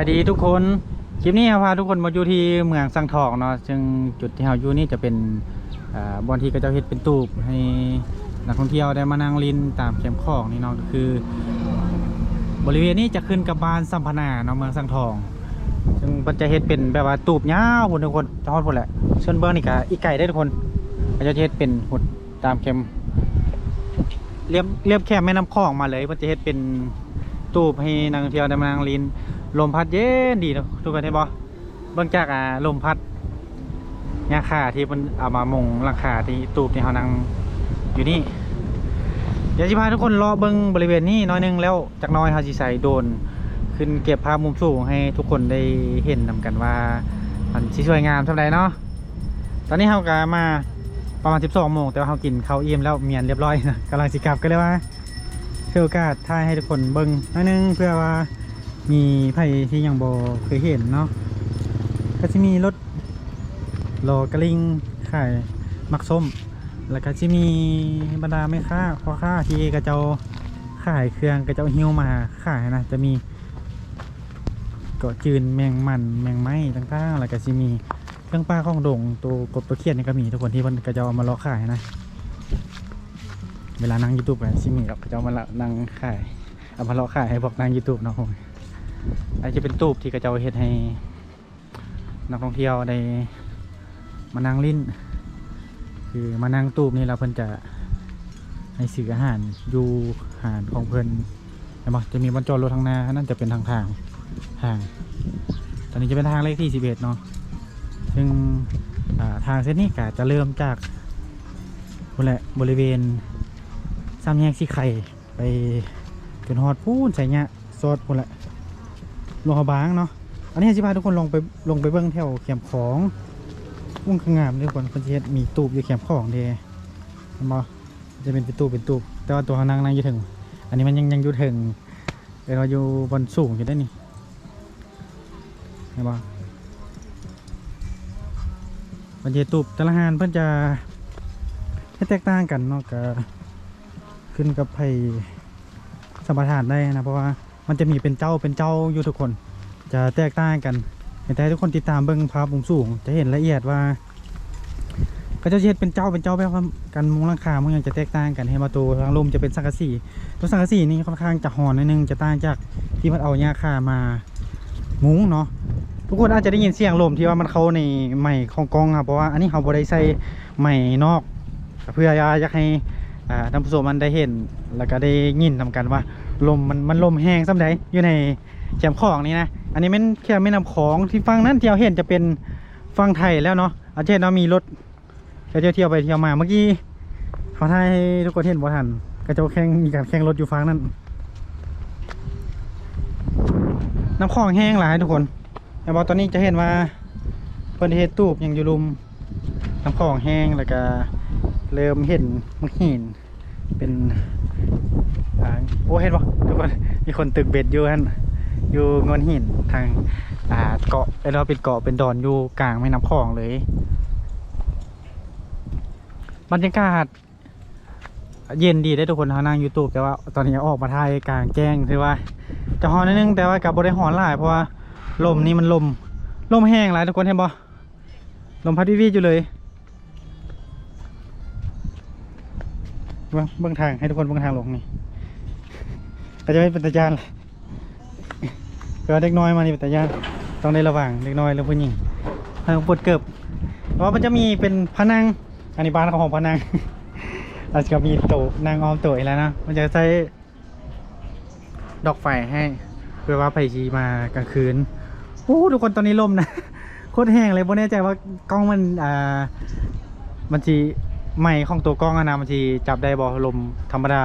ດີທຸກຄົນ ຄລິບນີ້ເຮົາພາທຸກຄົນມາຢູ່ທີ່ເມືອງສັງທອງເນາະ ເຊິ່ງຈຸດທີ່ເຮົາຢູ່ນີ້ຈະເປັນ ເອີ ບ່ອນທີ່ເຂົາເຈົ້າເຮັດເປັນຕູບໃຫ້ນັກທ່ອງທ່ຽວໄດ້ມານັ່ງຫຼິ້ນຕາມແຄມຂອງນີ້ເນາະ ກໍຄືບໍລິເວນນີ້ຈະຂຶ້ນກັບບ້ານສຳພະນາເນາະ ເມືອງສັງທອງ ເຊິ່ງເພິ່ນຈະເຮັດເປັນແບບວ່າຕູບຍາວພຸ້ນທຸກຄົນ ຈະຮອດພຸ້ນແຫຼະ ສ່ວນເບື້ອງນີ້ກໍອີກໄກເດ້ທຸກຄົນ ເຂົາເຈົ້າຈະເຮັດເປັນຫົດຕາມແຄມ ລຽບ ລຽບແຄມແມ່ນ້ຳຂອງມາເລີຍ ເພິ່ນຈະເຮັດເປັນຕູບໃຫ້ນັກທ່ອງທ່ຽວໄດ້ມານັ່ງຫຼິ້ນ ລົມພັດເຢັນດີເນາະ ທຸກຄົນເຫັນບໍ່? ເບິ່ງຈາກ ອ່າ ລົມພັດຫຍ້າຄາທີ່ເພິ່ນເອົາມາມຸງຫຼັງຄາທີ່ຕູບທີ່ເຮົານັ່ງຢູ່ນີ້ ດຽວຊິພາທຸກຄົນເລາະເບິ່ງບໍລິເວນນີ້ໜ້ອຍໜຶ່ງ ແລ້ວຈັກໜ້ອຍເຮົາຊິໃສ່ໂດຣນຂຶ້ນເກັບພາບມຸມສູງໃຫ້ທຸກຄົນໄດ້ເຫັນນຳກັນວ່າມັນຊິສວຍງາມສ່ຳໃດເນາະ. ຕອນນີ້ເຮົາກໍມາປະມານສິບສອງໂມງ ແຕ່ວ່າເຮົາກິນເຂົ້າອີ່ມແລ້ວ ມ້ຽນລຽບຮ້ອຍນະ ກຳລັງຊິກັບ ກໍເລີຍວ່າຖືໂອກາດຖ່າຍໃຫ້ທຸກຄົນເບິ່ງໜ້ອຍໜຶ່ງ ເພື່ອວ່າມີໃຜທີ່ຍັງບໍ່ເຄີຍເຫັນເນາະ ກໍຊິມີລົດລໍກະລິ່ງຂາຍໝາກສົ້ມ ແລ້ວກໍຊິມີບັນດາແມ່ຄ້າພໍ່ຄ້າທີ່ເຂົາເຈົ້າຂາຍເຄື່ອງ ເຂົາເຈົ້າຫິ້ວມາຂາຍນະ ຈະມີເກາະຈືນ ແມງມັນ ແມງໄມ້ຕ່າງໆ ແລ້ວກໍຊິມີ ເຄື່ອງປ່າຂອງດົງ ໂຕກົບໂຕຂຽດນີ້ກໍມີທຸກຄົນ ທີ່ເພິ່ນ ເຂົາເຈົ້າເອົາມາເລາະຂາຍນະ ເວລານັ່ງຢູທູບກໍຊິມີດອກ ເຂົາເຈົ້າເອົາມາເລາະນັ່ງຂາຍ ເອົາມາເລາະຂາຍໃຫ້ພວກນັ່ງຢູທູບເນາະ. ອັນນີ້ຈະເປັນຕູບທີ່ເຂົາເຈົ້າເຮັດໃຫ້ນັກທ່ອງທ່ຽວໄດ້ມານັ່ງຫຼິ້ນ ຄືມານັ່ງຕູບນີ້ແລ້ວເພິ່ນຈະໃຫ້ຊື້ອາຫານຢູ່ຮ້ານຂອງເພິ່ນ. ເຫັນບໍ່? ຈະມີບ່ອນຈອດລົດທາງໜ້າ ອັນນັ້ນຈະເປັນທາງ ທາງ ທາງ ຕອນນີ້ຈະເປັນທາງເລກທີສິບເອັດເນາະ ເຊິ່ງ ອ່າ ທາງເສັ້ນນີ້ກະຈະເລີ່ມຈາກພຸ້ນແຫຼະ ບໍລິເວນສາມແຍກສີໄຄ ໄປຈົນຮອດພຸ້ນ ໄຊຍະ ຊອດພຸ້ນແຫຼະ ຫຼວງພະບາງເນາະ. ອັນນີ້ຊິພາທຸກຄົນລົງໄປ ລົງໄປເບິ່ງແຖວແຄມຂອງ ໂອ້ ຄືງາມເດ້ທຸກຄົນ ເພິ່ນຊິເຮັດມີຕູບຢູ່ແຄມຂອງເດ້ ເຫັນບໍ່? ຈະເປັນ ເປັນຕູບ ເປັນຕູບ ແຕ່ວ່າຕົວເຮົານັ່ງ ນັ່ງຢູ່ເທິງ ອັນນີ້ມັນຍັງ ຍັງຢູ່ເທິງ ເອີ້ນວ່າຢູ່ບ່ອນສູງຢູ່ເດ້ນີ້ ເຫັນບໍ່? ເພິ່ນເຮັດຕູບ ແຕ່ລະຮ້ານເພິ່ນຈະເຮັດແຕກຕ່າງກັນເນາະ ກະຂຶ້ນກັບໃຜສຳປະທານໄດ້ນະ ເພາະວ່າ ມັນຈະມີເປັນເຈົ້າເປັນເຈົ້າຢູ່ທຸກຄົນ ຈະແຕກຕ່າງກັນ. ໃຫ້ ໃຫ້ທຸກຄົນຕິດຕາມເບິ່ງພາບມຸມສູງ ຈະເຫັນລະອຽດວ່າ ເຂົາເຈົ້າຊິເຮັດເປັນເຈົ້າເປັນເຈົ້າ ແບບວ່າການມຸງຫຼັງຄາມຸງຫຍັງຈະແຕກຕ່າງກັນ. ເຫັນວ່າໂຕທາງລຸ່ມຈະເປັນສັງກະສີ ໂຕສັງກະສີນີ້ຄ່ອນຂ້າງຈະຮ້ອນໜ້ອຍໜຶ່ງ ຈະຕ່າງຈາກທີ່ເພິ່ນເອົາຫຍ້າຄາມາມຸງເນາະ. ທຸກຄົນອາດຈະໄດ້ຍິນສຽງລົມທີ່ວ່າມັນເຂົ້າໃນໄມຂອງກ້ອງ ເພາະວ່າອັນນີ້ເຮົາບໍ່ໄດ້ໃສ່ໄມນອກ ເພື່ອຢາກໃຫ້ ອ່າ ທ່ານຜູ້ຊົມມັນໄດ້ເຫັນ ແລ້ວກໍໄດ້ຍິນນຳກັນວ່າລົມມັນ ມັນລົມແຮງສ່ຳໃດຢູ່ໃນແຄມຂອງນີ້ນະ. ອັນນີ້ແມ່ນແຄມແມ່ນ້ຳຂອງ ທີ່ຝັ່ງນັ້ນທີ່ເຮົາເຫັນຈະເປັນຝັ່ງໄທແລ້ວເນາະ. ອາຈານເນາະ ມີລົດ ເຂົາເຈົ້າທ່ຽວໄປທ່ຽວມາ ເມື່ອກີ້ເຮົາຖ່າຍໃຫ້ທຸກຄົນເຫັນບໍ່ທັນ ເຂົາເຈົ້າແຂ່ງ ມີການແຂ່ງລົດຢູ່ຝັ່ງນັ້ນ. ນ້ຳຂອງແຮງຫຼາຍທຸກຄົນ ແຕ່ວ່າຕອນນີ້ຈະເຫັນວ່າເພິ່ນເຮັດຕູບຫຍັງຢູ່ລຸ່ມ ນ້ຳຂອງແຮງ ແລ້ວກະເລີ່ມເຫັນໝາກຫີນ ເປັນ ອ່າ ໂອ້ ເຫັນບໍ່ທຸກຄົນ? ມີຄົນຕຶກເບັດຢູ່ຫັ້ນ ຢູ່ໂງນຫີນທາງ ອ່າ ເກາະ ເອີ້ນວ່າເປັນເກາະເປັນດອນຢູ່ກາງແມ່ນ້ຳຂອງເລີຍ. ບັນຍາກາດເຢັນດີເດ້ທຸກຄົນ ເຮົານັ່ງຢູ່ຕູບ ແຕ່ວ່າຕອນນີ້ອອກມາຖ່າຍກາງແຈ້ງ ຖືວ່າຈະຮ້ອນໜ້ອຍໜຶ່ງ ແຕ່ວ່າກໍບໍ່ໄດ້ຮ້ອນຫຼາຍ ເພາະວ່າລົມນີ້ມັນລົມ ລົມແຮງຫຼາຍທຸກຄົນ ເຫັນບໍ່? ລົມພັດວີດໆຢູ່ເລີຍ. ເບິ່ງ ເບິ່ງທາງ ໃຫ້ທຸກຄົນເບິ່ງທາງລົງນີ້ ກໍຈະເປັນຕາຢ້ານ ແຕ່ວ່າເດັກນ້ອຍມານີ້ເປັນຕາຢ້ານ ຕ້ອງໄດ້ລະວັງ ເດັກນ້ອຍ ຫຼືຜູ້ຍິງ ໃຫ້ເພິ່ນປົດເກີບ ເພາະວ່າມັນຈະມີເປັນພະນັງ ອັນນີ້ບ້ານຂອງພະນັງ ແລ້ວກໍມີໂຕະນັ່ງອ້ອມໂຕະອີກແລ້ວເນາະ ມັນຈະໃຊ້ ດອກໄຟໃຫ້ ເພື່ອວ່າໃຜຊິມາກາງຄືນ. ໂອ້ ທຸກຄົນ ຕອນນີ້ລົມນະ ໂຄດແຮງເລີຍ ບໍ່ແນ່ໃຈວ່າກ້ອງມັນ ອ່າ ມັນຊິ ໄມຂອງຕົວກ້ອງຫັ້ນນະ ມັນຊິຈັບໄດ້ບໍ່ ລົມທຳມະດາ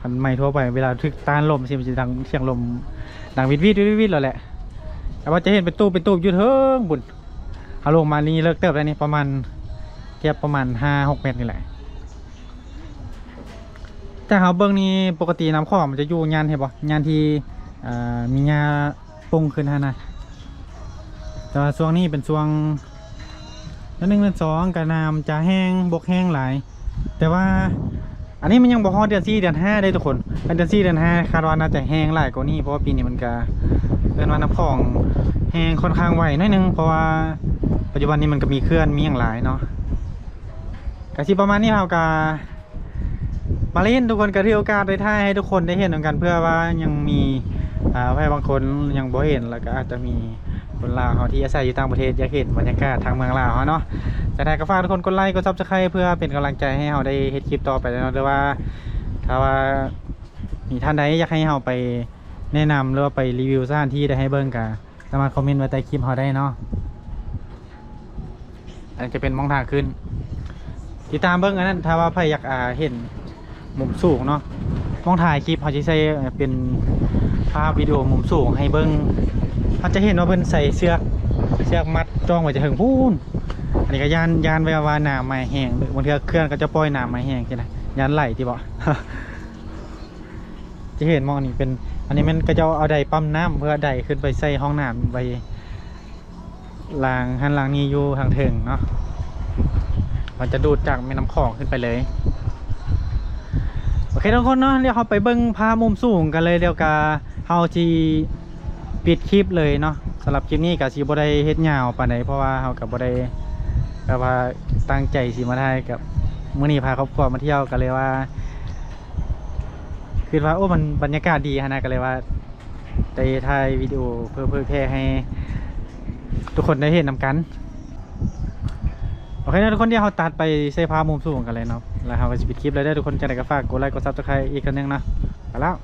ຄັນໄມທົ່ວໄປ ເວລາຖືກຕ້ານລົມຊິ ມັນຊິດັງສຽງລົມ ດັງວິດໆໆໆ ໂລດແຫຼະ. ແຕ່ວ່າຈະເຫັນເປັນຕູບ ເປັນຕູບຢູ່ເທິງພຸ້ນ ເຮົາລົງມານີ້ເລິກເຕີບແລ້ວນີ້ ປະມານ ເກືອບປະມານຫ້າຫົກແມັດນີ້ແຫຼະ. ຈາກເຮົາເບິ່ງນີ້ ປົກກະຕິນ້ຳຂອງມັນຈະຢູ່ຍ່ານ ເຫັນບໍ່ ຍ່ານທີ່ ເອີ ມີຫຍ້າປົ່ງຂຶ້ນຫັ້ນນະ ແຕ່ວ່າຊ່ວງນີ້ເປັນຊ່ວງ ເດືອນໜຶ່ງ ເດືອນສອງ ກະນ້ຳຈະແຫ້ງ ບົກແຫ້ງຫຼາຍ ແຕ່ວ່າ ອັນນີ້ມັນຍັງບໍ່ຮອດເດືອນສີ່ເດືອນຫ້າເດ້ທຸກຄົນ. ຄັນເດືອນສີ່ເດືອນຫ້າຄາດວ່າໜ້າຈະແຫ້ງຫຼາຍກວ່ານີ້ ເພາະວ່າປີນີ້ມັນກະ ເອີ້ນວ່ານ້ຳຂອງແຫ້ງຄ່ອນຂ້າງໄວໜ້ອຍໜຶ່ງ ເພາະວ່າປັດຈຸບັນນີ້ມັນກະມີເຂື່ອນມີຫຍັງຫຼາຍເນາະ. ກະຊິປະມານນີ້ ເຮົາກະມາຫຼິ້ນ ທຸກຄົນ ກະຖືໂອກາດໄດ້ຖ່າຍໃຫ້ທຸກຄົນໄດ້ເຫັນນຳກັນ ເພື່ອວ່າຍັງມີ ອ່າ ໃຜບາງຄົນຍັງບໍ່ເຫັນ ແລ້ວກະອາດຈະມີຄົນລາວເຮົາທີ່ອາໄສຢູ່ຕ່າງປະເທດ ຢາກເຫັນບັນຍາກາດທາງເມືອງລາວເຮົາເນາະ. ຈັ່ງໃດກະຝາກທຸກຄົນກົດໄລກົດ Subscribe ເພື່ອເປັນກຳລັງໃຈໃຫ້ເຮົາໄດ້ເຮັດຄລິບຕໍ່ໄປເນາະ ຫຼືວ່າຖ້າວ່າມີທ່ານໃດຢາກໃຫ້ເຮົາໄປແນະນຳ ຫຼືວ່າໄປຣີວິວສະຖານທີ່ໃດໃຫ້ເບິ່ງ ກະສາມາດຄອມເມັນໄວ້ໃຕ້ຄລິບເຮົາໄດ້ເນາະ. ອັນນີ້ຈະເປັນໝ່ອງທາງຂຶ້ນ ຕິດຕາມເບິ່ງອັນນັ້ນ ຖ້າວ່າໃຜຢາກ ອ່າ ເຫັນມຸມສູງເນາະ. ໝ່ອງຖ່າຍຄລິບເຮົາຊິໃສ່ເປັນພາບວິດີໂອມຸມສູງໃຫ້ເບິ່ງ ເຮົາຈະເຫັນວ່າເພິ່ນໃສ່ເຊືອກ ເຊືອກມັດຈ້ອງໄວ້ແຕ່ເທິງພຸ້ນ. ອັນນີ້ກະຢ້ານ ຢ້ານແບບວ່ານ້ຳມາແຮງ ບາງເທື່ອເຂື່ອນເຂົາຈະປ່ອຍນ້ຳມາແຮງຊີ້ນະ ຢ້ານໄຫຼຕິເບາະ. ຈະເຫັນໝ່ອງນີ້ເປັນ ອັນນີ້ແມ່ນເຂົາເຈົ້າເອົາໄດປ້ຳນ້ຳ ເພື່ອໄດຂຶ້ນໄປໃສ່ຫ້ອງນ້ຳໄວ້ ລ້າງຫັ້ນລ້າງນີ້ຢູ່ທາງເທິງເນາະ. ມັນຈະດູດຈາກແມ່ນ້ຳຂອງຂຶ້ນໄປເລີຍ. ໂອເຄທຸກຄົນເນາະ ດຽວເຮົາໄປເບິ່ງພາບມຸມສູງກັນເລີຍ ດຽວກະເຮົາຊິປິດຄລິບເລີຍເນາະ. ສຳລັບຄລິບນີ້ກະຊິບໍ່ໄດ້ເຮັດຍາວປານໃດ ເພາະວ່າເຮົາກະບໍ່ໄດ້ແບບວ່າຕັ້ງໃຈຊິມາຖ່າຍ ກະມື້ນີ້ພາຄອບຄົວມາທ່ຽວ ກະເລີຍວ່າ ຄິດວ່າ ໂອ້ ມັນບັນຍາກາດດີຫັ້ນນະ ກະເລີຍວ່າໄດ້ຖ່າຍວິດີໂອເຜີຍແຜ່ໃຫ້ທຸກຄົນໄດ້ເຫັນນຳກັນ. ໂອເຄເນາະທຸກຄົນ ດຽວເຮົາຕັດໄປໃສ່ພາບມຸມສູງກັນເລີຍເນາະ ແລ້ວເຮົາກະຊິປິດຄລິບເລີຍເດີທຸກຄົນ. ຈັ່ງໃດກະຝາກກົດໄລກົດ Subscribe ອີກເທື່ອໜຶ່ງເນາະ. ໄປແລ້ວ.